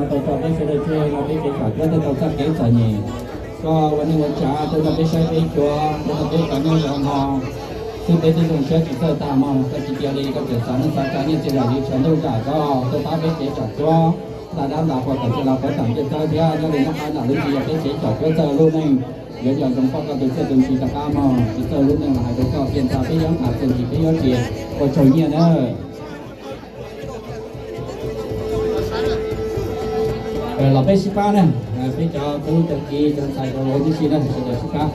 Tau tso peb sawv daws tseg no peb cev tsam cuab thiaj tau txoj kev txom nyem. Koj ua neej ua tsav tuaj nrog peb saib peb cuab, tuaj nrog peb kov nyob zov hmo, xwb peb twb zoo siab tsis txawj tag mog. Koj tsis cia li koj tseem xav neej xav tsav nyiaj txiag zam li tshav ntuj nram koj tuaj pab peb cev tsam cuab. Nta dab nta qhua kom tsis los puav tseem ntiaj teb thiab nyob li noj qab nram lub tsis yog peb cev tsam cuab txawj lub neej. Yuav nco ntsoov koj, koj tus txiaj tus ntsig rov qab mog, tsis txawj lub neej los hais rau koj, piaj ntsa peb yuav tham txuas ntsis peb yuav tsis ua tsaug nyiaj na. Los peb sib pab na, peb cov tub cov kiv cov ntxhais cov vauv tib si na, sawv daws sib pab.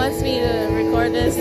Asked me to record this.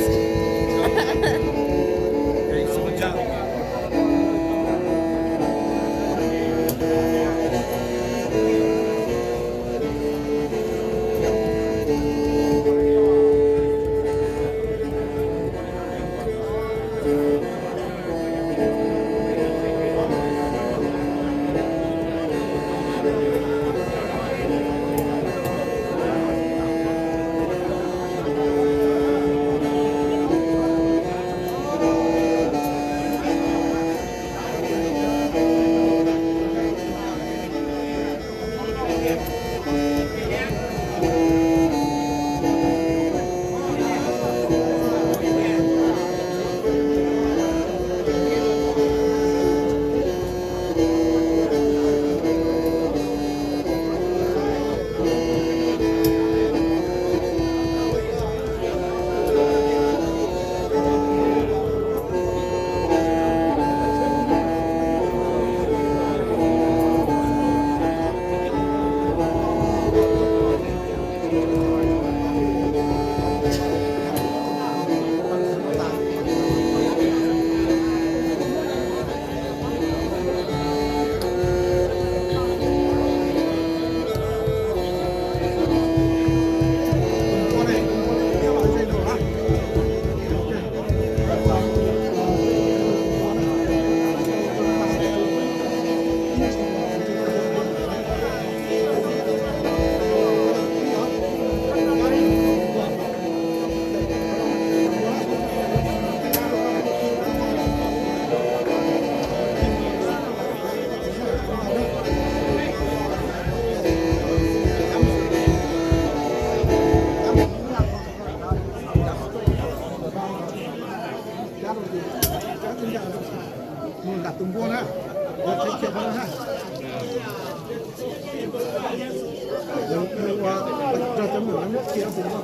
Mus nram tus npua na, ua tsev kiag qhov no na. Ua rau cov me nyuam muab kiag tus npua.